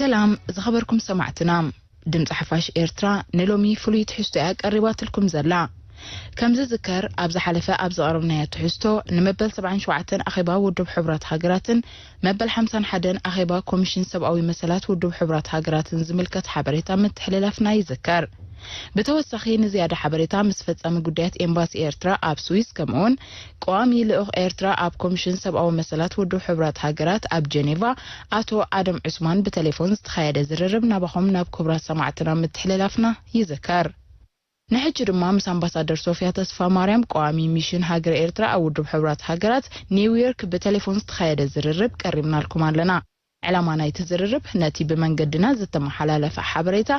ሰላም ዝኸበርኩም ሰማዕትና፣ ድምፂ ሓፋሽ ኤርትራ ንሎሚ ፍሉይ ትሕዝቶ እያ ቀሪባትልኩም ዘላ። ከም ዝዝከር፣ ኣብ ዝሓለፈ ኣብ ዘቕረብናዮ ትሕዝቶ፣ ንመበል ሰብዓን ሸውዓተን ኣኼባ ውድብ ሕቡራት ሃገራትን መበል ሓምሳን ሓደን ኣኼባ ኮሚሽን ሰብኣዊ መሰላት ውድብ ሕቡራት ሃገራትን ዝምልከት ሓበሬታ ምትሕልላፍና ይዝከር። ብተወሳኺ፣ ንዝያዳ ሓበሬታ ምስ ፈጻሚ ጉዳያት ኤምባሲ ኤርትራ ኣብ ስዊስ፣ ከምኡውን ቀዋሚ ልኡኽ ኤርትራ ኣብ ኮሚሽን ሰብኣዊ መሰላት ውድብ ሕቡራት ሃገራት ኣብ ጀኔቫ፣ ኣቶ ኣደም ዑስማን ብቴሌፎን ዝተኻየደ ዝርርብ ናባኹም ናብ ክቡራት ሰማዕትና ምትሕልላፍና ይዝከር። ንሕጂ ድማ ምስ ኣምባሳደር ሶፊያ ተስፋ ማርያም፣ ቀዋሚ ሚሽን ሃገር ኤርትራ ኣብ ውድብ ሕቡራት ሃገራት ኒውዮርክ፣ ብቴሌፎን ዝተኻየደ ዝርርብ ቀሪብናልኩም ኣለና። ዕላማ ናይቲ ዝርርብ፣ ነቲ ብመንገድና ዝተመሓላለፈ ሓበሬታ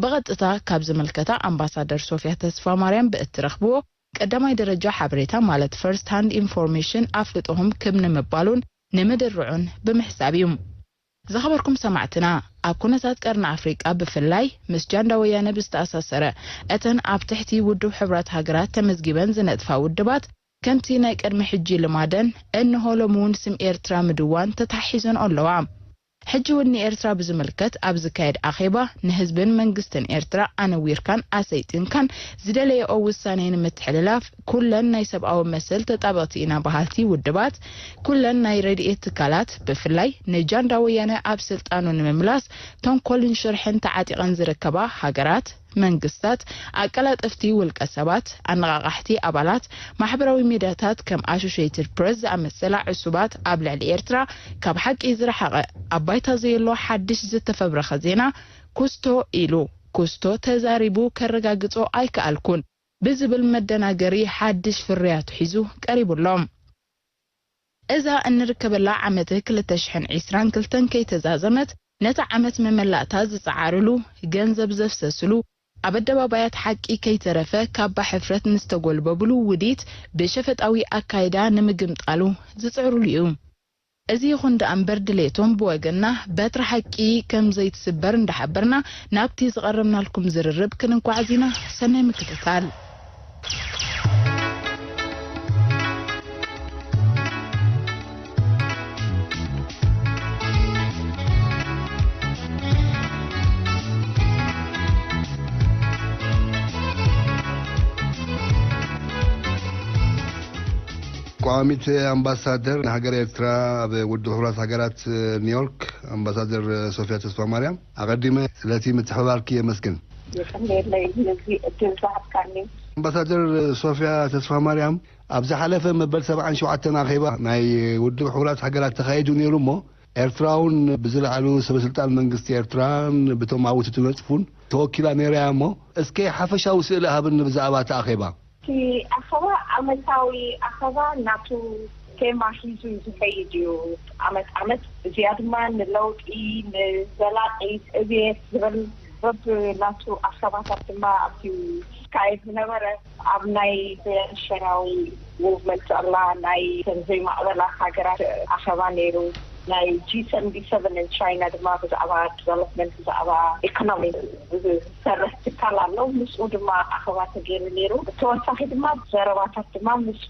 ብቐጥታ ካብ ዝምልከታ ኣምባሳደር ሶፊያ ተስፋ ማርያም ብእትረኽብዎ ቀዳማይ ደረጃ ሓበሬታ፣ ማለት ፈርስት ሃንድ ኢንፎርሜሽን፣ ኣፍልጦኹም ክብ ንምባሉን ንምድርዑን ብምሕሳብ እዩ። ዝኸበርኩም ሰማዕትና፣ ኣብ ኩነታት ቀርኒ ኣፍሪቃ ብፍላይ ምስ ጃንዳ ወያነ ብዝተኣሳሰረ፣ እተን ኣብ ትሕቲ ውድብ ሕቡራት ሃገራት ተመዝጊበን ዝነጥፋ ውድባት፣ ከምቲ ናይ ቅድሚ ሕጂ ልማደን፣ እንሆ ሎሚ እውን ስም ኤርትራ ምድዋን ተታሒዘንኦ ኣለዋ። ሕጂ እውን ንኤርትራ ብዝምልከት ኣብ ዝካየድ ኣኼባ፣ ንህዝብን መንግስትን ኤርትራ ኣነዊርካን ኣሰይጢንካን ዝደለየኦ ውሳኔ ንምትሕልላፍ፣ ኩለን ናይ ሰብኣዊ መሰል ተጣበቕቲ ኢና በሃልቲ ውድባት፣ ኩለን ናይ ረድኤት ትካላት፣ ብፍላይ ንጃንዳ ወያነ ኣብ ስልጣኑ ንምምላስ ተንኮልን ሽርሕን ተዓጢቐን ዝርከባ ሃገራት፣ መንግስታት፣ ኣቀላጠፍቲ ውልቀ ሰባት፣ ኣነቓቓሕቲ ኣባላት ማሕበራዊ ሚድያታት ከም ኣሶሽየትድ ፕረስ ዝኣመሰላ ዕሱባት ኣብ ልዕሊ ኤርትራ ካብ ሓቂ ዝረሓቐ፣ ኣብ ባይታ ዘየሎ ሓድሽ ዝተፈብረኸ ዜና ኩስቶ ኢሉ፣ ኩስቶ ተዛሪቡ ከረጋግጾ ኣይከኣልኩን ብዝብል መደናገሪ ሓድሽ ፍርያቱ ሒዙ ቀሪቡ ኣሎ። እዛ እንርከበላ ዓመት ክልተ ሽሕን ዕስራን ክልተን ከይተዛዘመት፣ ነታ ዓመት መመላእታ ዝጸዓርሉ፣ ገንዘብ ዘፍሰስሉ፣ ኣብ ኣደባባያት ሓቂ ከይተረፈ ካባ ሕፍረት ንዝተጎልበብሉ ውዲት ብሸፈጣዊ ኣካይዳ ንምግምጣሉ ዝጽዕሩሉ እዩ። እዚ ይኹን ደኣ እምበር፣ ድሌቶም ብወገንና በትሪ ሓቂ ከም ዘይትስበር እንዳሓበርና፣ ናብቲ ዝቐረብናልኩም ዝርርብ ክንንኳዕዝ ኢና። ሰናይ ምክትታል። ቀዋሚት ኣምባሳደር ንሃገር ኤርትራ ኣብ ውድብ ሕቡራት ሃገራት ኒውዮርክ፣ ኣምባሳደር ሶፊያ ተስፋ ማርያም፣ ኣቐዲመ ስለቲ ምትሕብባርኪ የመስግን። የቐንየለይ ነዚ እድል ዝሃብካኒ። ኣምባሳደር ሶፊያ ተስፋ ማርያም፣ ኣብ ዝሓለፈ መበል ሰብዓን ሸውዓተን ኣኼባ ናይ ውድብ ሕቡራት ሃገራት ተኻይዱ ነይሩ እሞ፣ ኤርትራ እውን ብዝለዓሉ ሰበስልጣን መንግስቲ ኤርትራን ብቶም ኣብኡ ትነጽፉን ተወኪላ ነይራ እያ እሞ፣ እስከ ሓፈሻዊ ስእሊ ሃብኒ ብዛዕባ እቲ ኣኼባ። እቲ ኣኸባ ዓመታዊ ኣኸባ ናቱ ቴማ ሒዙ ዝኸይድ እዩ። ዓመት ዓመት እዚኣ ድማ ንለውጢ፣ ንዘላቂ ዕብየት ዝብል በብ ናቱ ኣኸባታት ድማ ኣብቲ ዝካየድ ዝነበረ፣ ኣብ ናይ ሸራዊ ሙቭመንት ኣላ፣ ናይ ዘይማዕበላ ሃገራት ኣኸባ ነይሩ። ናይ ጂ ሰቨንቲ ሰቨን ን ቻይና ድማ ብዛዕባ ዲቨሎፕመንት፣ ብዛዕባ ኢኮኖሚ ዝሰርሕ ትካል ኣሎ። ምስኡ ድማ ኣኸባ ተገይሩ ነይሩ። ብተወሳኺ ድማ ዘረባታት ድማ ምስ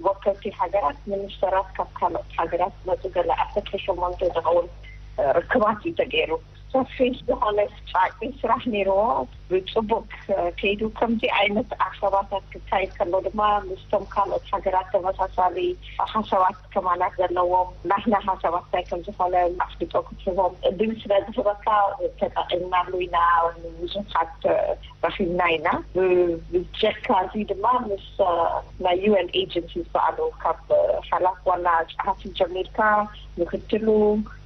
ወከልቲ ሃገራት፣ ሚኒስተራት ካብ ካልኦት ሃገራት ዝመፁ ገለ ዓሰርተ ሸሞንተ ዝኸውን ርክባት እዩ ተገይሩ። ሰፊሕ ዝኾነ ጫቂ ስራሕ ነይርዎ። ብፅቡቅ ከይዱ ከምዚ ዓይነት ኣኸባታት ክካየድ ከሎ ድማ ምስቶም ካልኦት ሃገራት ተመሳሳሊ ሓሳባት ከማናት ዘለዎም ናህና ሓሳባት እንታይ ከም ዝኾነ ኣፍልጦ ክትህቦም እድል ስለ ዝህበካ ተጠቂምናሉ ኢና። ብዙሓት ረኺብና ኢና። ብጀካ እዚ ድማ ምስ ናይ ዩ ኤን ኤጀንሲስ በዓሉ ካብ ሓላፍ ዋና ጸሓፊ ጀሚርካ ምክትሉ፣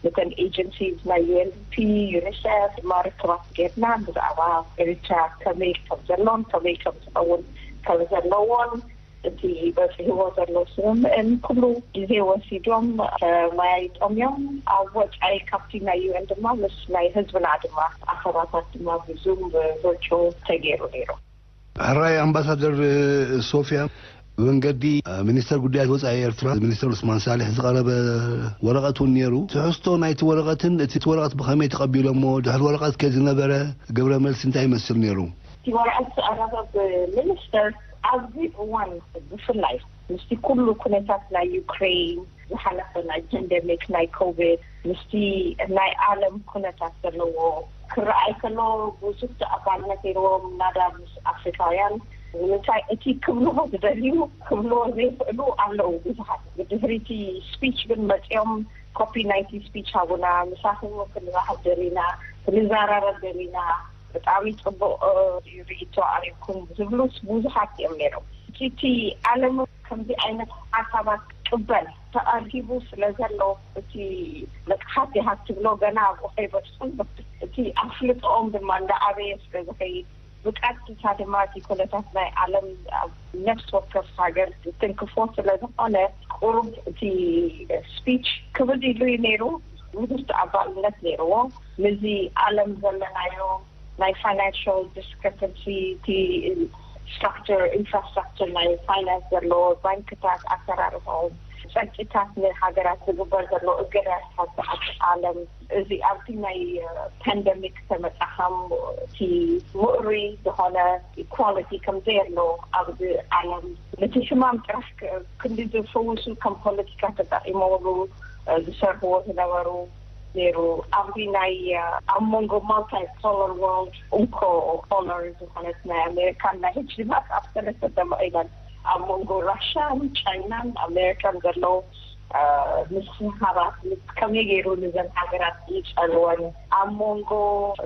ነተን ኤጀንሲስ ናይ ዩ ኤን ዲ ፒ፣ ዩኒሴፍ ድማ ርክባት ጌርና ብዛዕባ ኤሪትራ ከመይ ከም ዘሎን ከመይ ከም ዝኸውን ከም ዘለዎን እቲ በጺሕዎ ዘሎ ስምምእን ኩሉ ግዜ ወሲዶም ተመያይጦም እዮም። ኣብ ወጻኢ ካብቲ ናይ ዩ ኤን ድማ ምስ ናይ ህዝብና ድማ ኣኸባታት ድማ ብዙም ብቨርቹዋል ተገይሩ ነይሩ። ሕራይ ኣምባሳደር ሶፊያ፣ ብመንገዲ ሚኒስተር ጉዳያት ወጻኢ ኤርትራ ሚኒስተር ዑስማን ሳልሕ ዝቐረበ ወረቐት እውን ነይሩ። ትሕዝቶ ናይቲ ወረቐትን እቲ ወረቐት ብኸመይ ተቐቢሎሞ፣ ድሕሪ ወረቐት ከ ዝነበረ ግብረ መልሲ እንታይ ይመስል ነይሩ? እቲ ወረቐት ዝቐረበ ብሚኒስተር ኣብዚ እዋን ብፍላይ ምስቲ ኩሉ ኩነታት ናይ ዩክሬን፣ ዝሓለፈ ናይ ፓንደሚክ ናይ ኮቪድ፣ ምስቲ ናይ ዓለም ኩነታት ዘለዎ ክረኣይ ከሎ ብዙሕ ተቐባልነት ነይርዎም ናዳ ምስ ኣፍሪካውያን። ንምንታይ እቲ ክብልዎ ዝደልዩ ክብልዎ ዘይኽእሉ ኣለዉ ብዙሓት። ብድሕሪቲ ስፒች ግን መፂኦም ኮፒ ናይቲ ስፒች ሃቡና፣ ምሳኹም ክንራኸብ ደሊና፣ ክንዘራረብ ደሊና፣ ብጣዕሚ ፅቡቕ እ፣ ርእይቶ ኣሪብኩም ዝብሉስ ብዙሓት እዮም ነይሮም። እቲ ዓለም ከምዚ ዓይነት ሓሳባት ክቅበል ተቐሪቡ ስለ ዘሎ፣ እቲ ንቕሓት ይሃብ ትብሎ ገና ኣብኡ ከይበፅሑ፣ እቲ ኣፍልጦኦም ድማ እንዳዓበየ ስለ ዝኸይድ፣ ብቀጥታ ድማ እቲ ኩነታት ናይ ዓለም ኣብ ነፍሲ ወከፍ ሃገር ዝትንክፎ ስለ ዝኾነ፣ ቁሩብ እቲ ስፒች ክብድ ኢሉ እዩ ነይሩ። ብዙሕ ተቐባልነት ነይርዎ። ምስዚ ዓለም ዘለናዮ ናይ ፋይናንሻል ዲስክሪፐንሲ፣ እቲ ስትራክቸር፣ ኢንፍራስትራክቸር ናይ ፋይናንስ ዘለዎ፣ ባንክታት ኣሰራርሖም፣ ጸቅጥታት ንሃገራት ዝግበር ዘሎ እገዳታት ኣብ ዓለም፣ እዚ ኣብዚ ናይ ፓንደሚክ ተመጻኸም እቲ ምእሩይ ዝኾነ ኢኳሊቲ ከም ዘየሎ ኣብዚ ዓለም፣ ነቲ ሕማም ጥራሕ ክ-፣ ክንዲ ዝፈውሱ ከም ፖለቲካ ተጠቂሞሉ ዝሰርሕዎ ዝነበሩ ነይሩ። ኣብዚ ናይ ኣብ መንጎ ማልቲፖላር ወርልድ፣ እንኮ ፖላር ዝኾነት ናይ ኣሜሪካን ናይ ህጂ ድማ ኣብ ሰለስተ ተመቒለን፣ ኣብ መንጎ ራሻን ቻይናን ኣሜሪካን ዘሎ ምስሕሓባት ከመይ ገይሩ ንዘን ሃገራት ይጸልወን፣ ኣብ መንጎ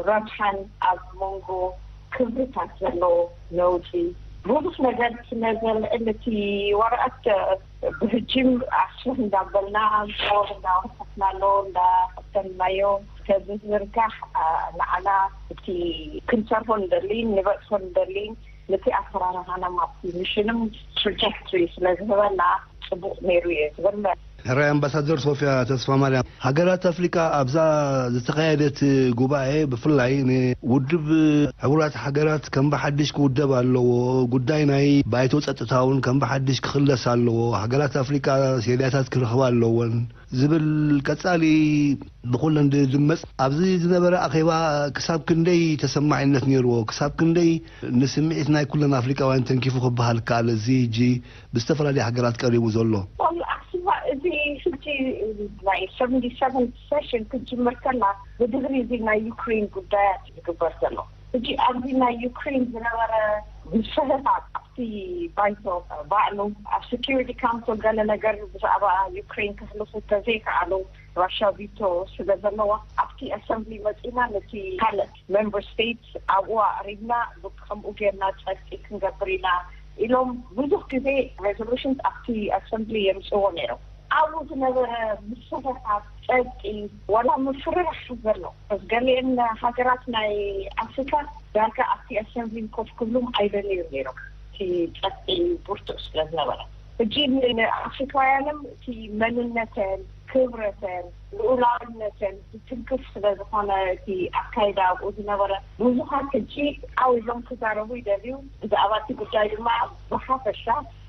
ረብሓን ኣብ መንጎ ክብርታት ዘሎ ነውጺ ብዙሕ ነገር ስለ ዘልዕል፣ እቲ ወረቐት ብህጂም ኣስፍሕ እንዳበልና፣ ሞር እንዳወሰኽናሎ፣ እንዳኸተልናዮ ከዝዝርጋሕ፣ ንዓና እቲ ክንሰርሖ ንደሊ፣ ንበጽሖ ንደሊ፣ ነቲ ኣሰራርሓና ማፕቲ ሚሽንም ትራጀክቶሪ ስለ ዝህበና ጽቡቕ ነይሩ እየ ዝብል። ሕራይ ኣምባሳደር ሶፊያ ተስፋ ማርያም፣ ሃገራት ኣፍሪቃ ኣብዛ ዝተኻየደት ጉባኤ፣ ብፍላይ ንውድብ ሕቡራት ሃገራት ከም ብሓድሽ ክውደብ ኣለዎ፣ ጉዳይ ናይ ባይቶ ጸጥታ እውን ከም ብሓድሽ ክኽለስ ኣለዎ፣ ሃገራት ኣፍሪቃ ሴልያታት ክረኽባ ኣለወን ዝብል ቀጻሊ ብኹለን ዝድመጽ፣ ኣብዚ ዝነበረ ኣኼባ ክሳብ ክንደይ ተሰማዒነት ነይርዎ? ክሳብ ክንደይ ንስምዒት ናይ ኩለን ኣፍሪቃውያን ተንኪፉ ክበሃል ከኣለ? እዚ ሕጂ ብዝተፈላለየ ሃገራት ቀሪቡ ዘሎ። ዋላ ኣኽሱማ፣ እዚ ሕጂ ናይ ሰቨንቲ ሰቨን ሴሽን ክትጅምር ከላ፣ ብድሕሪ እዚ ናይ ዩክሬን ጉዳያት ዝግበር ዘሎ፣ ሕጂ ኣብዚ ናይ ዩክሬን ዝነበረ ምስሕሓብ፣ ኣብቲ ባይቶ ባዕሉ ኣብ ሴኪሪቲ ካውንስል ገለ ነገር ብዛዕባ ዩክሬን ከሕልፉ ተዘይከኣሉ፣ ራሻ ቪቶ ስለ ዘለዋ፣ ኣብቲ ኣሰምብሊ መጺና ነቲ ካልእ ሜምበር ስቴትስ ኣብኡ ኣቕሪብና፣ ከምኡ ጌርና ጸድቂ ክንገብር ኢና ኢሎም። ብዙሕ ግዜ ሬዞሉሽንስ ኣብቲ ኣሰምብሊ የምጽእዎ ነይሮም። ኣብኡ ዝነበረ ምስሕሓብ፣ ጸድቂ፣ ዋላ ምፍርራሕ ዘሎ፣ ገሊአን ሃገራት ናይ ኣፍሪካ ዳርጋ ኣብቲ ኣሰምብሊ ኮፍ ክብሉም ኣይደለዩ ነይሮም፣ እቲ ጸድቂ ብርቱዕ ስለ ዝነበረ። ሕጂ ን-፣ ንኣፍሪካውያንም እቲ መንነተን፣ ክብረተን፣ ልኡላውነተን ዝትንክፍ ስለ ዝኾነ፣ እቲ ኣካይዳ ኣብኡ ዝነበረ፣ ብዙሓት ሕጂ ዓው ኢሎም ክዛረቡ ይደልዩ። ብዛዕባ እቲ ጉዳይ ድማ ብሓፈሻ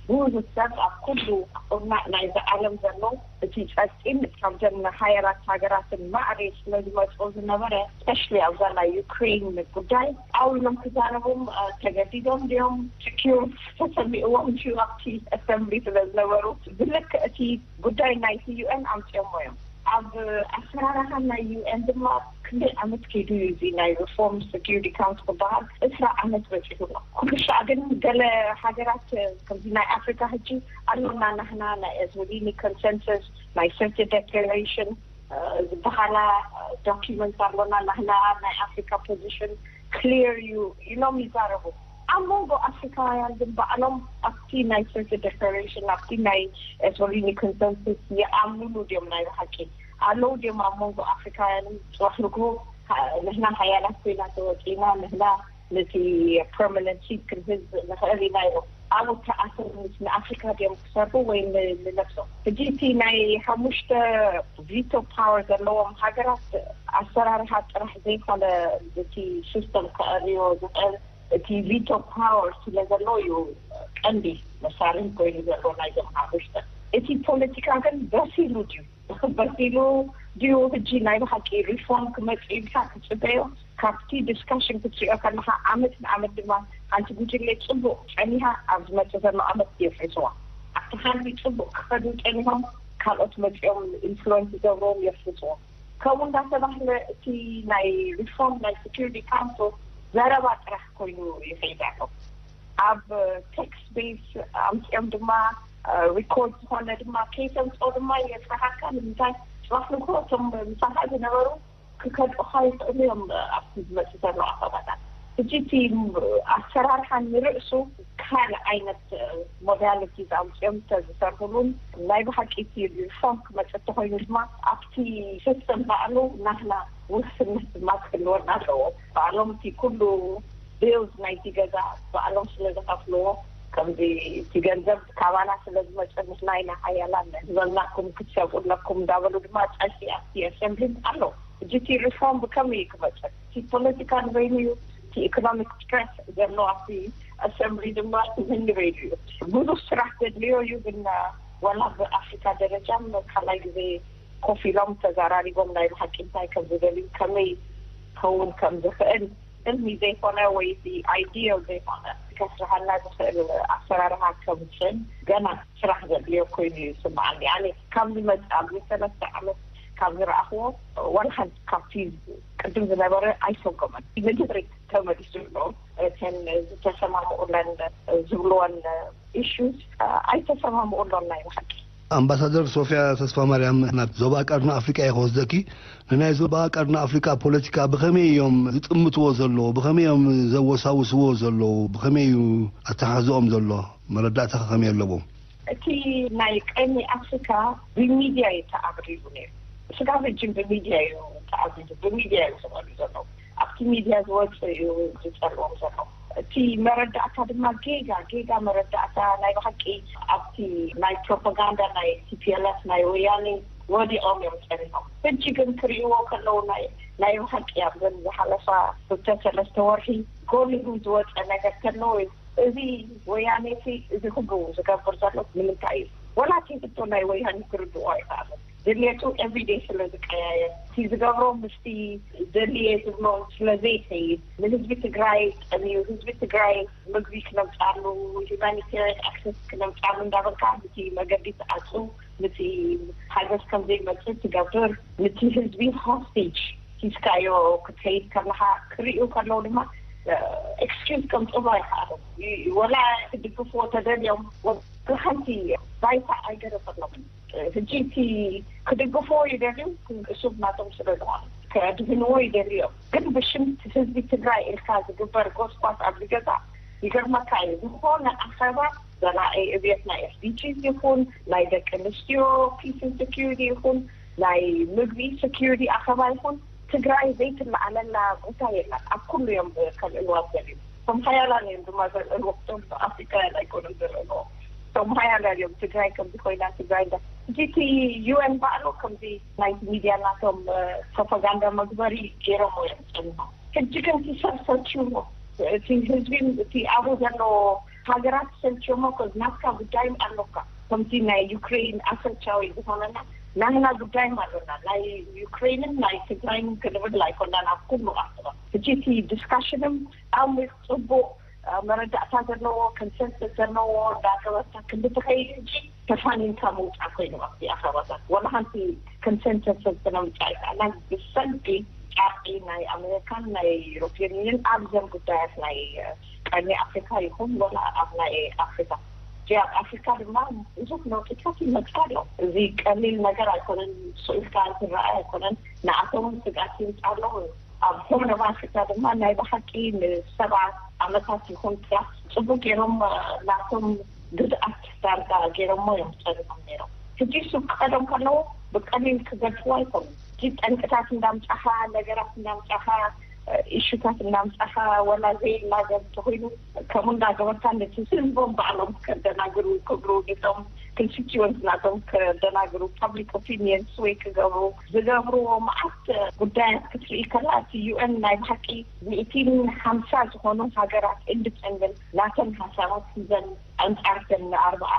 ብዙሕ ሰብ ኣብ ኩሉ ኩርናዕ ናይዚ ዓለም ዘሎ፣ እቲ ጸጥቲን ካብዘን ሓያላት ሃገራትን ማዕረ ስለ ዝመጽኦ ዝነበረ፣ ስፔሻሊ ኣብዛ ናይ ዩክሬን ጉዳይ ዓው ኢሎም ክዛረቡም፣ እ፣ ተገዲዶም ድዮም? ስኪር ተሰሚዕዎም ድዩ? ኣብቲ ኣሰምብሊ ስለ ዝነበሩ፣ ብልክዕ እቲ ጉዳይ ናይቲ ዩ ኤን ኣምጺኦሞ እዮም። ኣብ ኣሰራርሓ ናይ ዩ ኤን ድማ ክንደይ ዓመት ከይዱ እዩ እዚ ናይ ሪፎርም ሴኪሪቲ ካውንስል ዝበሃል? ዕስራ ዓመት በጺሑ ኣሎ። ኩሉ ሻዕ ግን ገለ ሃገራት፣ ከምዚ ናይ ኣፍሪካ፣ ሕጂ ኣሎና ናህና ናይ ኤስወቲኒ ኮንሰንሰስ፣ ናይ ሰርተ ዴክላሬሽን ዝበሃላ ዶኪመንት ኣሎና፣ ናህና ናይ ኣፍሪካ ፖዚሽን ክሊር እዩ ኢሎም ይዛረቡ። ኣብ መንጎ ኣፍሪካውያን ግን ባዕሎም ኣብቲ ናይ ሰርተ ዴክላሬሽን፣ ኣብቲ ናይ ኤስወቲኒ ኮንሰንሰስ ይኣምኑሉ ድዮም? ናይ ብሓቂ ኣለዉ ድዮም ኣብ መንጎ ኣፍሪካውያንን? ጽባሕ ንግሆ፣ ሃ-፣ ንሕና ሓያላት ኮይና ተወጺና፣ ንሕና ነቲ ፐርማነንት ሲት ክንህዝ ንኽእል ኢና ኢሎም። ኣብኡ ተኣሰሩ ምስ ንኣፍሪካ ድዮም ክሰርሑ ወይ ን-፣ ንነብሶም? ሕጂ እቲ ናይ ሓሙሽተ ቪቶ ፓወር ዘለዎም ሃገራት ኣሰራርሓ ጥራሕ ዘይኮነ፣ እቲ ሲስተም ከዕርዮ ዝኽእል፣ እቲ ቪቶ ፓወር ስለ ዘሎ እዩ ቀንዲ መሳርሒ ኮይኑ ዘሎ ናይዞም ሓሙሽተ። እቲ ፖለቲካ ግን በሲሉ ድዩ? በሲሉ ድዩ? ሕጂ ናይ ብሓቂ ሪፎርም ክመጽእ ኢልካ ክትጽበዮ፣ ካብቲ ዲስካሽን ክትሪኦ ከለኻ፣ ዓመት ንዓመት ድማ ሓንቲ ጉጅለ ጽቡቕ ጸኒሓ ኣብ ዝመጽእ ዘሎ ዓመት የፍርስዋ። ኣብቲ ሓንቲ ጽቡቕ ክኸዱ ጸኒሖም፣ ካልኦት መጺኦም ኢንፍሉወንስ ይገብርዎም፣ የፍርጽዎም። ከምኡ እንዳተባህለ እቲ ናይ ሪፎርም ናይ ሴኩሪቲ ካውንስል ዘረባ ጥራሕ ኮይኑ ይኸይድ ኣሎ። ኣብ ቴክስት ቤዝ ኣምጺኦም ድማ ሪኮርድ ዝኾነ ድማ ከይተምጽኦ ድማ የፍርሃካ። ንምንታይ? ጽባሕ ንግሆ እቶም ምሳኻ ዝነበሩ ክከድኡኻ ይኽእሉ እዮም። ኣብቲ ዝመጽእ ዘሎ ኣኸባታት ሕጂ እቲ ኣሰራርሓ ንርእሱ ካልእ ዓይነት ሞዳሊቲ ኣምጺኦም እንተዝሰርሕሉን ናይ ብሓቂ እቲ ሪፎርም ክመጽእ እንተኾይኑ ድማ ኣብቲ ሲስተም ባዕሉ ናህና ውስነት ድማ ክህልወና ኣለዎ። ባዕሎም እቲ ኩሉ ቢልስ ናይቲ ገዛ ባዕሎም ስለ ዝኸፍልዎ፣ ከምዚ እቲ ገንዘብ ካባና ስለ ዝመጸ ንሕና ኢና ሓያላን ዝበልናኩም ክትሰብኡ ኣለኩም እንዳበሉ ድማ ጸርፊ ኣብቲ ኣሰምብሊ ኣሎ። ሕጂ እቲ ሪፎርም ብከመይ እዩ ክመጽእ? እቲ ፖለቲካ ንበይኑ እዩ፣ እቲ ኢኮኖሚክ ስትረስ ዘሎ ኣብቲ ኣሰምብሊ ድማ ንበይኑ እዩ። ብዙሕ ስራሕ ዘድልዮ እዩ። ግን ዋላ ብኣፍሪካ ደረጃ ካልኣይ ግዜ ኮፍ ኢሎም ተዘራሪቦም ናይ ብሓቂ እንታይ ከም ዝደልዩ፣ ከመይ ክኸውን ከም ዝኽእል፣ ህልሚ ዘይኮነ ወይ እቲ ኣይዲያል ዘይኮነ ከስርሓና ዝኽእል ኣሰራርሓ ከምፅእን ገና ስራሕ ዘድልዮ ኮይኑ እዩ ዝስምዓኒ። ኣነ ካብ ዝመፅእ ኣብዚ ሰለስተ ዓመት ካብ ዝረኣኽዎ ዋላ ሓንቲ ካብቲ ቅድም ዝነበረ ኣይሰጎመን። ንድሕሪት ተመሊሱ ኣሎ። እተን ዝተሰማምኡለን ዝብልወን ኢሹስ ኣይተሰማምኡሎን ናይ ብሓቂ። ኣምባሳደር ሶፊያ ተስፋማርያም፣ ናብ ዞባ ቀርኒ ኣፍሪቃ እየ ክወስደኪ። ንናይ ዞባ ቀርኒ ኣፍሪቃ ፖለቲካ ብኸመይ እዮም ዝጥምትዎ ዘለዉ? ብኸመይ እዮም ዘወሳውስዎ ዘለዉ? ብኸመይ እዩ ኣተሓሕዝኦም ዘሎ? መረዳእታኸ ከመይ ኣለዎ? እቲ ናይ ቀርኒ ኣፍሪካ ብሚድያ እዩ ተኣብሪሩ ነይሩ። ስጋብ ሕጂ ብሚድያ እዩ ተኣብሪሩ፣ ብሚድያ እዩ ዝቐርብ ዘሎ። ኣብቲ ሚድያ ዝወፅእ እዩ ዝፀልዎም ዘሎ። እቲ መረዳእታ ድማ ጌጋ፣ ጌጋ መረዳእታ። ናይ ብሓቂ ኣብቲ ናይ ፕሮፓጋንዳ ናይ ቲ ፒ ኤል ኤፍ ናይ ወያኔ ወዲቖም እዮም ጸኒሖም። ሕጂ ግን ክርእይዎ ከለዉ ናይ ናይ ብሓቂ ኣብዘን ዝሓለፋ ክልተ ሰለስተ ወርሒ ጎሊሁ ዝወፀ ነገር ከለዉ እዩ። እዚ ወያኔ እዚ ኩሉ ዝገብር ዘሎ ንምንታይ እዩ? ወላ እቲ ሕቶ ናይ ወያኔ ክርድኦ ኣይከኣለን። ድሌቱ ኤቭሪዴይ ስለ ዝቀያየር፣ እቲ ዝገብሮ ምስቲ ዘድልየ ዝብሎ ስለ ዘይከይድ፣ ንህዝቢ ትግራይ ጠምዩ፣ ህዝቢ ትግራይ ምግቢ ክነምፃሉ፣ ሁማኒቴሪያን ኣክሰስ ክነምፃሉ እንዳበልካ፣ ነቲ መገዲ ትዓፁ፣ ነቲ ሃገር ከም ዘይመፅእ ትገብር፣ ነቲ ህዝቢ ሆስቴጅ ሒዝካዮ ክትከይድ ከለኻ ክርእዩ ከለዉ ድማ ኤክስኪውዝ ከምፅእሉ ኣይከኣሉን። ወላ ክድግፍዎ ተደልዮም ወላ ሓንቲ ባይታ ኣይገደፈሎምን። ሕጂ እቲ ክድግፍዎ ይደልዩ፣ እሱብ ናቶም ስለ ዝኾነ ከድህንዎ ይደልዩ እዮም። ግን ብሽም ህዝቢ ትግራይ ኢልካ ዝግበር ጎስጓስ ኣብዚ ገዛ ይገርመካ እዩ። ዝኾነ ኣኸባ ዘላቒ ዕብየት ናይ ኤስ ዲ ጂ ይኹን ናይ ደቂ ኣንስትዮ ፒስን ሴኪሪቲ ይኹን ናይ ምግቢ ሴኪሪቲ ኣኸባ ይኹን ትግራይ ዘይትለዓለላ ቦታ የላን። ኣብ ኩሉ እዮም ከልዕልዋ ዝደልዩ። እቶም ሓያላን እዮም ድማ ዘልዕልዎ። እቶም ኣፍሪካውያን ኣይኮኑን ዘልዕልዎ። እቶም ሓያላን እዮም ትግራይ ከምዚ ኮይና ትግራይ እንዳ ሕጂ እቲ ዩ ኤን ባዕሉ ከምዚ ናይቲ ሚድያ ናቶም ፕሮፓጋንዳ መግበሪ ገይሮም እዮም ጸኒሖም። ሕጂ ግን እቲ ሰብ ሰልችዎ፣ እቲ ህዝቢ እቲ ኣብኡ ዘሎ ሃገራት ሰልችዮሞ ኮዝ ናትካ ጉዳይ ኣለካ። ከምቲ ናይ ዩክሬን ኣሰልቻዊ ዝኾነና ናህና ጉዳይም ኣለና። ናይ ዩክሬንን ናይ ትግራይን ክንብል ኣይኮናን ኣብ ኩሉ ኣህባ። ሕጂ እቲ ዲስካሽንም ዓሚቕ ጽቡቕ መረዳእታ ዘለዎ ኮንሰንሰስ ዘለዎ እንዳገበርካ ክንዲ ትኸይድ እንጂ ተፋኒንካ ምውፃእ ኮይኑ ኣብቲ ኣኸባታት ወላ ሓንቲ ኮንሰንሰስ ክነምፅእ ኣይከኣልናን። ብሰንኪ ጫርቂ ናይ ኣሜሪካን ናይ ዩሮፒያን ዩኒየን ኣብዘን ጉዳያት ናይ ቀርኒ ኣፍሪካ ይኹን ወላ ኣብ ናይ ኣፍሪካ እቲ ኣብ ኣፍሪካ ድማ ብዙሕ ለውጥታት ይመፅእ ኣሎ። እዚ ቀሊል ነገር ኣይኮነን። ስኢልካ ዝረኣይ ኣይኮነን። ንኣቶም ስግኣት ይምፃ ኣለዉ። ኣብ ሆርን ኣፍሪካ ድማ ናይ ብሓቂ ንሰብዓ ዓመታት ይኹን ፕላስ ፅቡቅ ገይሮም ናቶም ግዝኣት ዳርጋ ገይሮሞ እዮም ፀኒሖም ነይሮም። ሕጂ እሱ ክቀደም ከለዎ ብቀሊል ክገድፍዎ ኣይኮኑን። እቲ ጠንቅታት እንዳምፃኻ ነገራት እንዳምፃኻ ኢሹታት እናምፃኻ ወላ ዘይናገር እንተኮይኑ ከምኡ እናገበርካ ነቲ ህዝቦም ባዕሎም ከደናግሩ ክብሉ ነቶም ኮንስቲትወንት ናቶም ከደናግሩ ፓብሊክ ኦፒኒየንስ ወይ ክገብሩ ዝገብርዎ መዓት ጉዳያት ክትርኢ ከላ እቲ ዩ ኤን ናይ ብሓቂ ሚእቲን ሓምሳ ዝኾኑ ሃገራት ኢንዲፐንደንት ናተን ሓሳባት ሒዘን ኣንጻርተን ኣርባዓ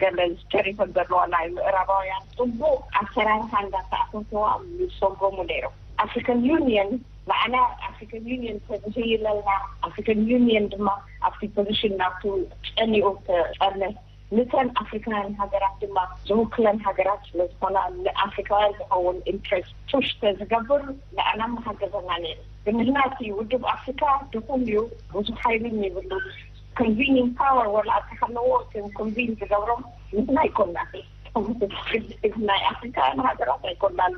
ገለ ዝተሪፈን ዘለዋ ናይ ምዕራባውያን ጽቡቕ ኣሰራርሓ እንዳተኣፈፈዋ ይሰጎሙ ነይሮም። ኣፍሪካን ዩኒየን ንዓና ኣፍሪካን ዩኒየን ተዝህይለልና ኣፍሪካን ዩኒየን ድማ ኣብቲ ፖዚሽን ናብቱ ጸኒኡ ተጸንሕ ንተን ኣፍሪካውያን ሃገራት ድማ ዝውክለን ሃገራት ስለዝኾና፣ ንኣፍሪካውያን ዝኸውን ኢንትረስት ፑሽ ተዝገብር ንኣና ምሓገዘና ነይሩ። ግን ንሕና እቲ ውድብ ኣፍሪካ ድኹም እዩ፣ ብዙሕ ሓይልን ይብሉ። ኮንቪኒንግ ፓወር ወላ እንተሃለዎ፣ እቶም ኮንቪን ዝገብሮም ንሕና ኣይኮናን። ናይ ኣፍሪካውያን ሃገራት ኣይኮናን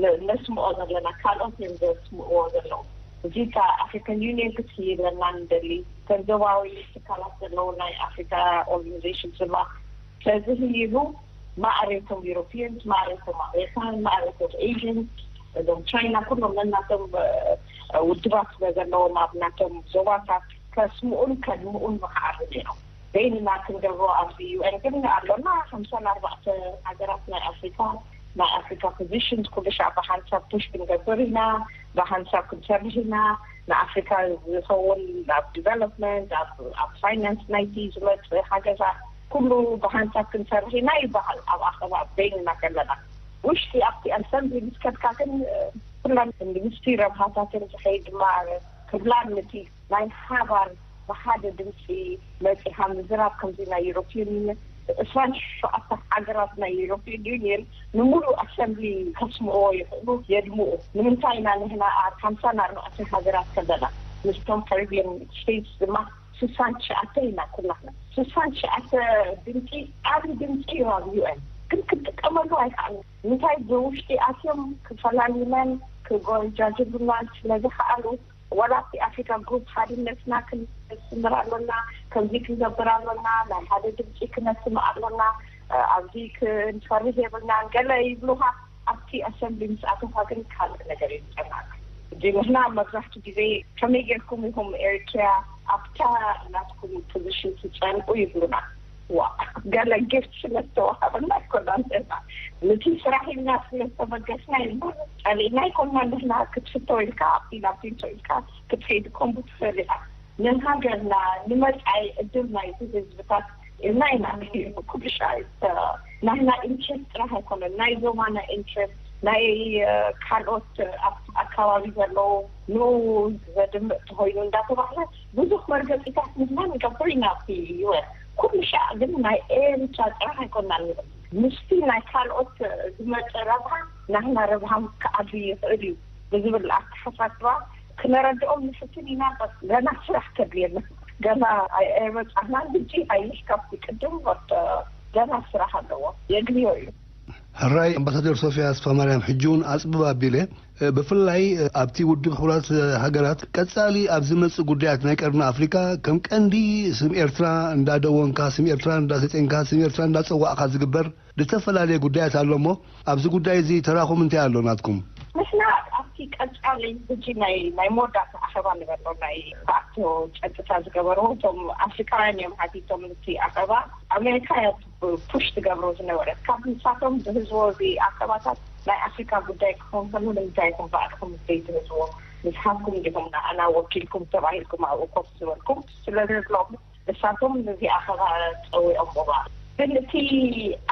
ነ- ነስምዖ ዘለና፣ ካልኦት እዮም ዘስምዕዎ ዘለዉ። እዚ እታ ኣፍሪካን ዩኒየን ክትህይበና ንደሊ፣ ከም ዞባዊ ትካላት ዘለዉ ናይ ኣፍሪካ ኦርጋናይዜሽን ድማ ተዝህይቡ፣ ማዕሬቶም ዩሮፒየንስ፣ ማዕሬቶም ኣሜሪካን፣ ማዕሬቶም ኤዥንስ፣ እዞም ቻይና፣ ኩሎም ነናቶም ውድባት ስለ ዘለዎም ኣብ ናቶም ዞባታት ከስምኡን ከድምኡን ምኽኣሉ ነይሮም። በይንና ክንገብሮ ኣብዚ ዩ ኤን ግን ኣሎና ሓምሳን ኣርባዕተ ሃገራት ናይ ኣፍሪካ፣ ናይ ኣፍሪካ ፖዚሽንስ ኩሉ ሻዕ ብሓንሳብ ፑሽ ክንገብር ኢና፣ ብሓንሳብ ክንሰርሕ ኢና። ንኣፍሪካ ዝኸውን ኣብ ዲቨሎፕመንት፣ ኣብ ፋይናንስ ናይቲ ዝመፅእ ሓገዛ ኩሉ ብሓንሳብ ክንሰርሕ ኢና ይበሃል ኣብ ኣኸባ በይንና ከለና። ውሽጢ ኣብቲ ኣሰምብሊ ምስ ከድካ ግን ኩላን ምስቲ ረብሃታትን ዝኸይድ ድማ ክብላን ነቲ ናይ ሓባር ብሓደ ድምፂ መፂኻ ምዝራብ ከምዚ ናይ ዩሮፒን ዩኒየን፣ ዕስራን ሸውዓተ ሃገራት ናይ ዩሮፒን ዩኒየን ንምሉእ ኣሰምብሊ ከስምዕዎ ይኽእሉ፣ የድምኡ። ንምንታይ ኢና ንሕና ኣብ ሓምሳን ኣርባዕተን ሃገራት ከለና ምስቶም ካሪቢየን ስቴትስ ድማ ስሳን ትሽዓተ ኢና ኩላና። ስሳን ትሽዓተ ድምፂ ዓብዪ ድምፂ እዩ ኣብ ዩ ኤን፣ ግን ክንጥቀመሉ ኣይከኣሉ። እንታይ ብውሽጢ ኣትዮም ክፈላልዩናን ክጎጃጅሉናን ስለዝኸኣሉ፣ ዋላ ኣብቲ ኣፍሪካ ግሩፕ ሓድነትና ክንስምር ኣሎና፣ ከምዚ ክንገብር ኣሎና፣ ናይ ሓደ ድምፂ ክነስምዕ ኣሎና፣ ኣብዚ ክንፈርህ የብልናን ገለ ይብሉኻ። ኣብቲ ኣሰምብሊ ምስ ኣተኻ ግን ካልእ ነገር እዩ ዝጨናቕ። እዚ ንሕና መብዛሕቱ ግዜ ከመይ ጌርኩም ኢኹም ኤርትራ ኣብታ ናትኩም ፖዚሽን ትጸንቁ ይብሉና። ዋ፣ ገለ ጊፍት ስለዝተዋሃበና ኣይኮናን ንሕና፣ ነቲ ስራሕ ኢልና ስለዝተበገስና እዩ እምበር ጸሊእና ኣይኮናን ንሕና። ክትፍቶ ኢልካ ኣብቲ ናብ ፊንቶ ኢልካ ክትከይድ ኮምቡ ትኽእል ኢኻ። ንሃገርና ንመጻኢ ዕድል ናይቲ ህዝብታት ኢልና ኢና ንሕይሉ። ኩሉ ሻዕ ናህና ኢንትረስት ጥራሕ ኣይኮነን፣ ናይ ዞባና ኢንትረስት፣ ናይ ካልኦት ኣብ ኣካባቢ ዘለዉ ንኡ ዘድምዕ ተኾይኑ እንዳተባህለ ብዙሕ መርገፂታት ንሕና ንገብር ኢና ኣብቲ ዩ ኤን። ኩሉ ሻዕ ግን ናይ ኤርትራ ጥራሕ ኣይኮናን ንብል፣ ምስቲ ናይ ካልኦት ዝመፀ ረብሃ ናህና ረብሃ ክዓቢ ይኽእል እዩ ብዝብል ኣተሓሳስባ ክነረድኦም ንፍትን ኢና። ገና ስራሕ ከድልየና፣ ገና ኣይበፃሕናን። ሕጂ ሓይሽ ካብቲ ቅድም ወርተ ገና ስራሕ ኣለዎ፣ የድልዮ እዩ። ሕራይ ኣምባሳደር ሶፊያ ኣስፋማርያም፣ ሕጂ እውን ኣፅብብ ኣቢለ ብፍላይ ኣብቲ ውድብ ሕቡራት ሃገራት ቀፃሊ ኣብ ዝመፅእ ጉዳያት ናይ ቀርኒ ኣፍሪካ ከም ቀንዲ ስም ኤርትራ እንዳደወንካ፣ ስም ኤርትራ እንዳሰጤንካ፣ ስም ኤርትራ እንዳፀዋዕካ ዝግበር ዝተፈላለየ ጉዳያት ኣሎ እሞ ኣብዚ ጉዳይ እዚ ተራኹም እንታይ ኣሎ ናትኩም? ንሕና ኣብቲ ቀፃሊ ሕጂ ናይ ናይ መወዳእታ ኣኸባ ንበሎ ናይ ተኣቶ ጸጥታ ዝገበሩ እቶም ኣፍሪካውያን እዮም ሓቲቶም። እቲ ኣኸባ ኣሜሪካ እያ ፑሽ ትገብሮ ዝነበረት። ካብ ንሳቶም ዝህዝዎ እዚ ኣኸባታት ናይ ኣፍሪካ ጉዳይ ክኸውን ከሎ ንምንታይ ኢኹም ባዕልኹም ዘይትህዝዎ? ንስኻትኩም ዲኹም ንኣና ወኪልኩም ተባሂልኩም ኣብኡ ኮፍ ዝበልኩም ስለ ዝብሎም ንሳቶም ነዚ ኣኸባ ጸዊዖም እባ። ግን እቲ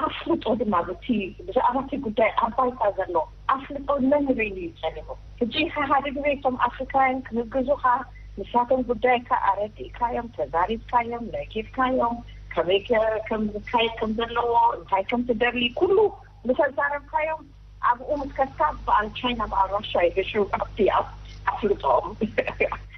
ኣፍልጦ ድማ እቲ ብዛዕባ እቲ ጉዳይ ኣብ ባይታ ዘሎ ኣፍልጦ ነንበይኑ እዩ ጸኒሑ። ሕጂ ሓሓደ ግዜ እቶም ኣፍሪካውያን ክህግዙኻ ንሳቶም ጉዳይካ ኣረዲእካዮም፣ ተዛሪብካዮም፣ ነጊርካዮም፣ ከመይ ከ- ከም ዝካየድ ከም ዘለዎ እንታይ ከም ትደሊ ኩሉ ምተዛረብካዮም ኣብኡ ምስ ከድካ በዓል ቻይና በዓል ራሻ ይገሹ ኣብቲ ኣብ ኣፍልጦኦም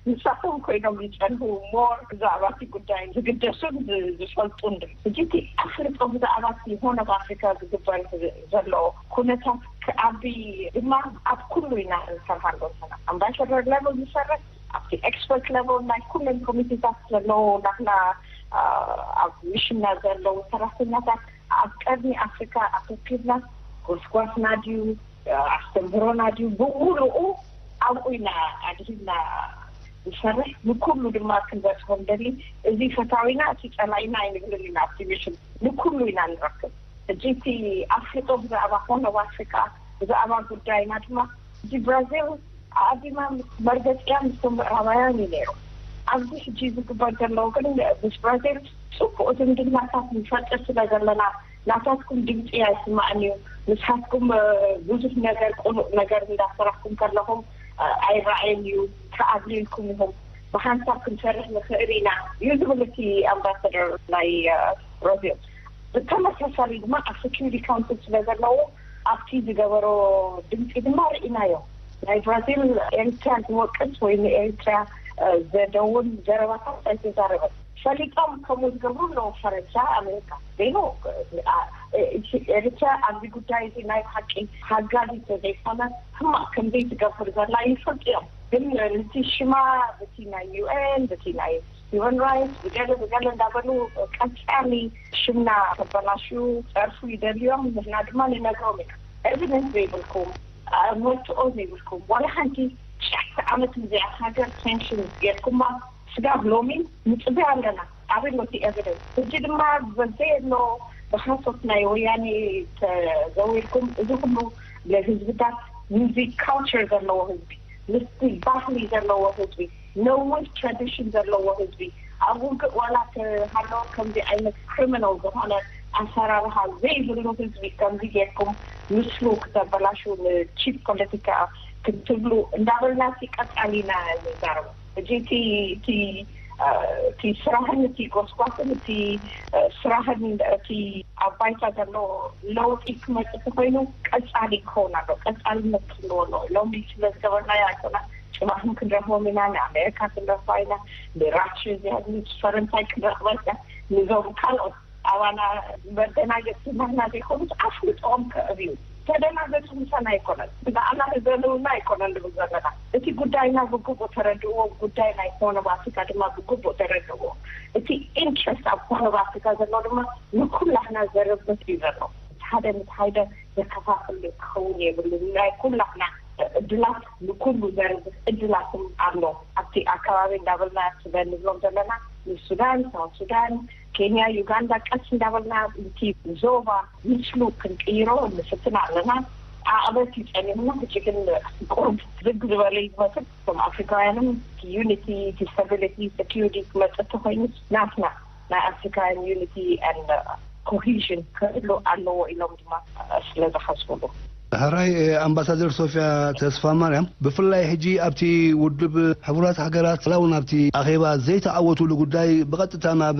ንሳቶም ኮይኖም ይጸንሁ ሞር ብዛዕባ እቲ ጉዳይ ዝግደሱን ዝ- ዝፈልጡን። ሕጂ እቲ ኣፍልጦ ብዛዕባ እቲ ሆን ኦፍ ኣፍሪካ ዝግበር ዘሎ ኩነታት ክዓቢ ድማ ኣብ ኩሉ ኢና ንሰርሓሉ ዘለና። ኣምባሳደር ሌቨል ዝሰርሕ ኣብቲ ኤክስፐርት ሌቨል ናይ ኩለን ኮሚቴታት ዘለዉ ናትና ኣብ ሚሽንና ዘለዉ ሰራሕተኛታት ኣብ ቀርኒ ኣፍሪካ ኣተኪርና ጎስጓስና ድዩ ኣስተምህሮና ድዩ ብምሉኡ ኣብኡ ኢና ኣድሂብና ንሰርሕ። ንኩሉ ድማ ክንበፅሖ ንደሊ። እዚ ፈታዊና እቲ ፀላኢና ኣይንብልን ኢና። ኣብቲ ሚሽን ንኩሉ ኢና ንረክብ። ሕጂ እቲ ኣፍልጦ ብዛዕባ ሆን ኦፍ ኣፍሪካ ብዛዕባ ጉዳይና ድማ እዚ ብራዚል ኣቐዲማ መርገፂያ ምስቶም ምዕራባውያን እዩ ነይሩ። ኣብዚ ሕጂ ዝግበር ዘለዎ ግን ምስ ብራዚል ፅቡቕ ዝምድናታት ንፈጥር ስለ ዘለና ናታትኩም ድምፂ ኣይስማዕን እዩ። ንስኻትኩም ብዙሕ ነገር ቅኑዕ ነገር እንዳሰራሕኩም ከለኹም ኣይረኣይን እዩ። ተኣግሊልኩም ኢኹም። ብሓንሳብ ክንሰርሕ ንኽእል ኢና እዩ ዝብል እቲ ኣምባሳደር ናይ ብራዚል። ብተመሳሳሊ ድማ ኣብ Security Council ስለ ዘለዎ ኣብቲ ዝገበሮ ድምፂ ድማ ርኢናዮ። ናይ ብራዚል ኤሪትሪያ ዝወቅስ ወይ ንኤሪትሪያ ዘደውን ዘረባታት ኣይተዛረበን። ፈሊጦም ከምኡ ዝገብሩ ኣለዉ ፈረንሳ፣ ኣሜሪካ። ዜኑ ኤሪትሪያ ኣብዚ ጉዳይ እዚ ናይ ብሓቂ ሓጋዚ ተዘይኮነ ሕማቅ ከምዘይትገብር ዘላ ይፈልጡ እዮም። ግን ነቲ ሽማ በቲ ናይ UN በቲ ናይ Human Rights ብገለ ብገለ እንዳበሉ ቀጻሊ ሽምና ከበላሹ ጸርፉ ይደልዮም። ንሕና ድማ ንነግሮም ኢና፣ evidence ዘይብልኩም፣ መርትኦ ዘይብልኩም፣ ዋላ ሓንቲ ትሽዓተ ዓመት ንዚኣ ሃገር ሳንክሽን ገርኩማ ስጋብ ሎሚ ንጽበያ ኣለና። ኣበይ ኣሎ እቲ evidence? ሕጂ ድማ በዘየሎ ብሓሶት ናይ ወያኔ ተዘዊርኩም እዚ ኩሉ ለህዝብታት፣ ሙዚክ ካልቸር ዘለዎ ህዝቢ፣ ምስቲ ባህሊ ዘለዎ ህዝቢ፣ ነዊሕ ትራዲሽን ዘለዎ ህዝቢ፣ ኣብ ውግእ ዋላ ተሃለወ ከምዚ ዓይነት ክሪሚናል ዝኾነ ኣሰራርሓ ዘይብሉ ህዝቢ ከምዚ ጌርኩም ምስሉ ክተበላሹ ንቺፕ ፖለቲካ ክትብሉ እንዳበልና ሲ ቀጻሊ ኢና ንዛረቡ። ሕጂ እቲ እቲ እቲ ስራሕን እቲ ጎስጓስን እቲ ስራሕን እቲ ኣብ ባይታ ዘሎ ለውጢ ክመጽእ ተኮይኑ ቀጻሊ ክኸውን ኣሎ። ቀጻልነት ክህልዎ ኣሎ። ሎሚ ስለ ዝገበርናዮ ኣይኮና፣ ጽባሕን ክንረኽቦም ኢና። ንኣሜሪካ ክንረኽባ ኢና፣ ንራሽያ እዚኣ ፈረንሳይ ክንረኽባ ኢና። ንዞም ካልኦት ኣባና መደናገጽቲ ናህና ዘይኮኑስ ኣፍልጦኦም ከዕብዩ። ተደናገጹ ምሳና ኣይኮነን፣ ብዛዕባ ህዘንውና ኣይኮነን ንብል ዘለና። እቲ ጉዳይና ብግቡእ ተረድእዎ። ጉዳይ ናይ ኮነ ባፍሪካ ድማ ብግቡእ ተረድእዎ። እቲ ኢንትረስት ኣብ ኮነ ባፍሪካ ዘሎ ድማ ንኩላህና ዘርብት እዩ ዘሎ። ሓደ ምስ ሓደ ዘከፋፍል ክኸውን የብሉን። ናይ ኩላህና እድላት ንኩሉ ዘርብት እድላትም ኣሎ። ኣብቲ ኣከባቢ እንዳበልና ስበ ንብሎም ዘለና ንሱዳን፣ ሳውት ሱዳን፣ ኬንያ፣ ዩጋንዳ ቀስ እንዳበልና እቲ ዞባ ምስሉ ክንቅይሮ ንፍትን ኣለና። ዓቐበት እዩ ጸኒሕና። ሕጂ ግን ቁሩብ ዝግ ዝበለ እዩ ዝመስል። እቶም ኣፍሪካውያንም ዩኒቲ፣ ስታቢሊቲ፣ ሴኪሪቲ ክመጽእ ተኮይኑ ናትና ናይ ኣፍሪካውያን ዩኒቲ ኮሂዥን ክህሉ ኣለዎ ኢሎም ድማ ስለ ዝሓስብሉ። ሕራይ ኣምባሳደር ሶፊያ ተስፋ ማርያም፣ ብፍላይ ሕጂ ኣብቲ ውድብ ሕቡራት ሃገራት ላውን ኣብቲ ኣኼባ ዘይተዓወቱሉ ጉዳይ ብቐጥታ ናብ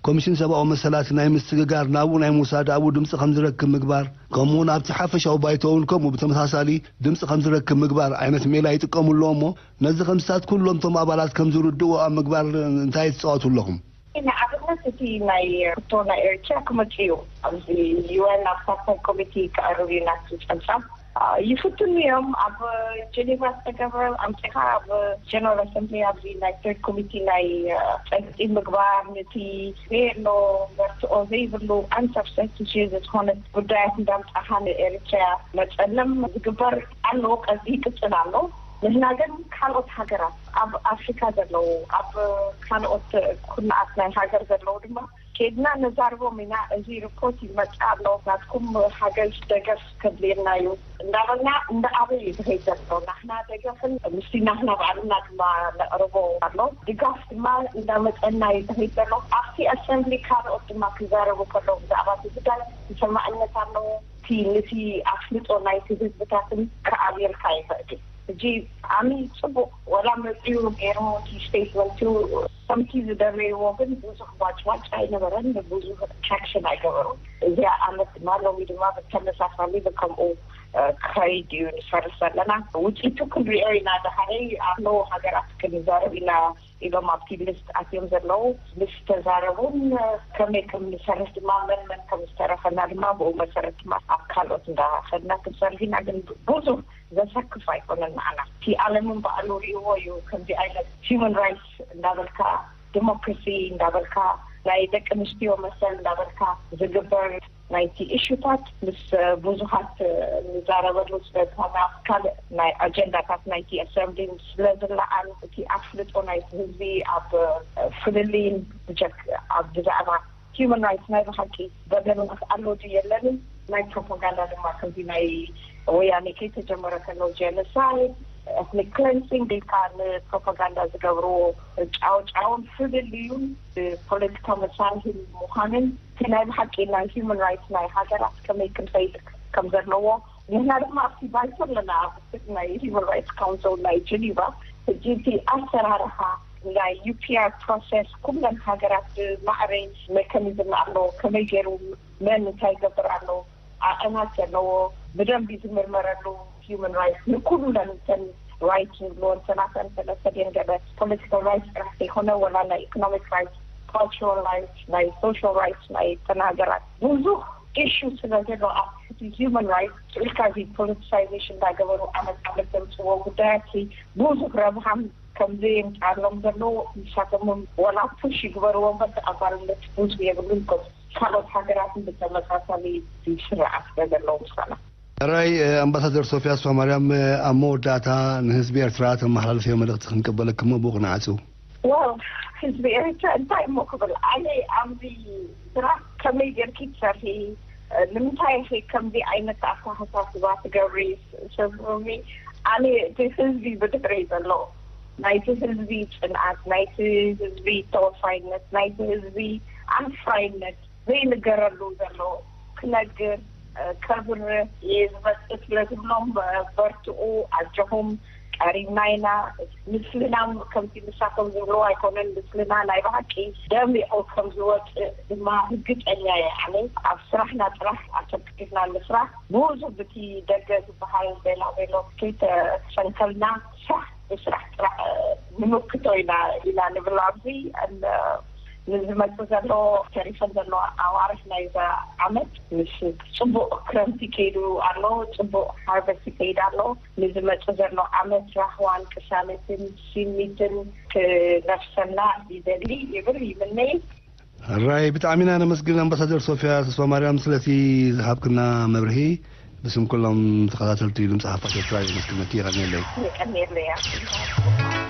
ኮሚሽን ሰብኣዊ መሰላት ናይ ምስግጋር ናብኡ ናይ ምውሳድ ኣብኡ ድምፂ ከም ዝረክብ ምግባር፣ ከምኡውን ኣብቲ ሓፈሻዊ ባይቶ እውን ከምኡ ብተመሳሳሊ ድምፂ ከም ዝረክብ ምግባር ዓይነት ሜላ ይጥቀሙ ኣለዎ። እሞ ነዚ ከምስታት ኩሎም እቶም ኣባላት ከም ዝርድኡ ኣብ ምግባር እንታይ ትፃወቱ ኣለኹም? ንኣብነት እቲ ናይ ሕቶ ናይ ኤርትራ ክመጽእ እዩ። ኣብዚ ዩኤን ኣብ ሳልሳይ ኮሚቴ ክቐርብ እዩ ናቱ ጸብጻብ። ይፍትኑ እዮም። ኣብ ጀኔቫ ዝተገብረ ኣምጺኻ ኣብ ጀነራል ኣሰምብሊ ኣብዚ ናይ ተርድ ኮሚቴ ናይ ጸብጺ ምግባር፣ ነቲ ዘየሎ መርትኦ ዘይብሉ ኣንሰብሰቲሽን ዝኾነ ጉዳያት እንዳምጻኻ ንኤርትራ መጸለም ዝግበር ኣሎ። ቀዚ ይቅጽል ኣሎ። ንሕና ግን ካልኦት ሃገራት ኣብ ኣፍሪካ ዘለዉ፣ ኣብ ካልኦት ኩርናዓት ናይ ሃገር ዘለዉ ድማ ኬድና ነዛርቦም ኢና። እዚ ሪፖርት ይመጽእ ኣሎ፣ ናትኩም ሃገር ደገፍ ከድልየና እዩ እንዳበልና እንዳኣበዩ እዩ ዝኸይድ ዘሎ። ናህና ደገፍን ምስቲ ናህና ባዕልና ድማ ነቕርቦ ኣሎ፣ ድጋፍ ድማ እንዳመጸና እዩ ዝኸይድ ዘሎ። ኣብቲ ኣሰምብሊ ካልኦት ድማ ክዛረቡ ከለዉ ብዛዕባ እቲ ጉዳይ ተሰማዕነት ኣለዎ። እቲ ነቲ ኣፍልጦ ናይቲ ህዝብታትን ክኣብየልካ ይኽእል እዩ። ሕጂ ብጣዕሚ ጽቡቕ ወላ መጺኡ ገይሩ እቲ ስቴትመንት ከምቲ ዝደለይዎ ግን ብዙሕ ዋጭዋጭ ኣይነበረን፣ ብዙሕ ትራክሽን ኣይገበሩን። እዚኣ ዓመት ድማ ሎሚ ድማ ብተመሳሳሊ ብከምኡ ክኸይድ እዩ ንሰርሕ ዘለና። ውፅኢቱ ክንሪኦ ኢና። ዳሓረይ ኣለዉ ሃገራት ክንዛረብ ኢና ኢሎም ኣብቲ ሊስት ኣትዮም ዘለዉ ምስ ተዛረቡን ከመይ ከም ንሰርሕ ድማ መን መን ከም ዝተረፈና ድማ ብኡ መሰረት ድማ ኣብ ካልኦት እንዳኸድና ክንሰርሕ ኢና። ግን ብዙሕ ዘሰክፍ ኣይኮነን ንዓና። እቲ ዓለምን ባዕሉ ሪእዎ እዩ። ከምዚ ዓይነት ሂውማን ራይትስ እንዳበልካ፣ ዲሞክራሲ እንዳበልካ፣ ናይ ደቂ ኣንስትዮ መሰል እንዳበልካ ዝግበር ናይቲ ኢሹታት ምስ ብዙሃት ንዛረበሉ ስለ ዝኾነ፣ ኣብ ካልእ ናይ ኣጀንዳታት ናይቲ ኣሰምብሊ ስለ ዝለዓል፣ እቲ ኣፍልጦ ናይቲ ህዝቢ ኣብ ፍልልይን ብጀክ ኣብ ብዛዕባ ሂውማን ራይትስ ናይ ብሓቂ በደል ኣሎ ድዩ የለንን? ናይ ፕሮፓጋንዳ ድማ ከምዚ ናይ ወያኔ ከይተጀመረ ከሎ ጀኖሳይድ፣ ኤትኒክ ክለንሲንግ ኢልካ ንፕሮፓጋንዳ ዝገብርዎ ጫውጫውን ፍልልዩን ብፖለቲካ መሳርሒ ምዃንን እቲ ናይ ብሓቂ ናይ ሂውማን ራይትስ ናይ ሃገራት ከመይ ክንኸይድ ከም ዘለዎ ንሕና ድማ ኣብቲ ባይቶ ኣለና፣ ኣብ ናይ ሂውማን ራይትስ ካውንስል ናይ ጀኒቫ። ሕጂ እቲ ኣሰራርሓ ናይ ዩ ፒ ኣር ፕሮሰስ ኩለን ሃገራት ብማዕረ ሜካኒዝም ኣለዎ። ከመይ ገይሩ መን እንታይ ይገብር ኣሎ፣ ኣእናት ዘለዎ ብደንቢ ዝምርመረሉ። ሂውማን ራይትስ ንኩለን እተን ራይትስ ንብልወን ሰላሳን ሰለስተ ድየን ገለ ፖለቲካል ራይትስ ጥራሕ ዘይኮነ፣ ወላ ናይ ኢኮኖሚክ ራይትስ፣ ካልቸራል ራይትስ፣ ናይ ሶሻል ራይትስ ናይ እተን ሃገራት ብዙሕ ኢሹ ስለ ዘሎ ኣብ ትሕቲ ሂውማን ራይትስ ኢልካ እዚ ፖለቲሳይዜሽን እንዳገበሩ ዓመት ዓመት ዘምፅዎ ጉዳያት ብዙሕ ረብሃም ከም ዘየምፃሎም ዘሎ ንሳቶም ወላ ፑሽ ይግበርዎ እምበር ተቐባልነት ብዙሕ የብሉን። ከም ካልኦት ሃገራትን ብተመሳሳሊ ስርዓት ስለ ዘለዉ ምሳና። ራይ ኣምባሳደር ሶፊያ ተስፋማርያም፣ ኣብ መወዳእታ ንህዝቢ ኤርትራ ተመሓላልፍዮ መልእኽቲ ክንቅበለኪ እሞ ብኡ ክንዓጹ። ዋው፣ ህዝቢ ኤርትራ እንታይ እሞ ክብል? ኣነ ኣብዚ ስራሕ ከመይ ጌርኪ ትሰርሒ፣ ንምንታይ ኢኺ ከምዚ ዓይነት ኣተሓሳስባ ትገብሪ? ሰብሚ ኣነ እቲ ህዝቢ ብድሕረይ ዘሎ ናይቲ ህዝቢ ጽንዓት፣ ናይቲ ህዝቢ ተወፋይነት፣ ናይቲ ህዝቢ ኣንፍራይነት ዘይንገረሉ ዘሎ ክነግር፣ እ፣ ከብርህ እየ ዝመጽእ ስለ ዝብሎም፣ እ፣ በርትኡ፣ ኣጆኹም፣ ቀሪብና ኢና። ምስልና ከምቲ ንሳቶም ዝብልዎ ኣይኮነን፣ ምስልና ናይ ብሓቂ ደሚቑ ከም ዝወጽእ ድማ ርግጸኛ እየ። ኣነ ኣብ ስራሕና ጥራሕ ኣተኩርና ንስራሕ፣ ብዙሕ ብቲ ደገ ዝበሃል ቤላ ቤሎ ከይተሰንከልና ስራሕ ብስራሕ ጥራሕ ንምክቶ ኢና፣ ኢና ንብል ኣብዚ። እን-፣ ንዝመጽእ ዘሎ ተሪፈን ዘሎ ኣዋርሕ ናይዛ ዓመት ምስ ጽቡቕ ክረምቲ ከይዱ ኣሎ፣ ጽቡቕ ሃርቨስት ይከይድ ኣሎ። ንዝመጽእ ዘሎ ዓመት ራህዋን ቅሳነትን ስኒትን ክነፍሰና ይደሊ ይብል ይምነይ። ሕራይ ብጣዕሚ ኢና ነመስግን ኣምባሳደር ሶፊያ ተስፋማርያም ስለቲ ዝሃብክና መብርሂ። ብስም ኩሎም ተኸታተልቲ ድምፂ ሓፋሽ ኤርትራ የመስግነኪ። የቐንየለይ። የቀንየለይ።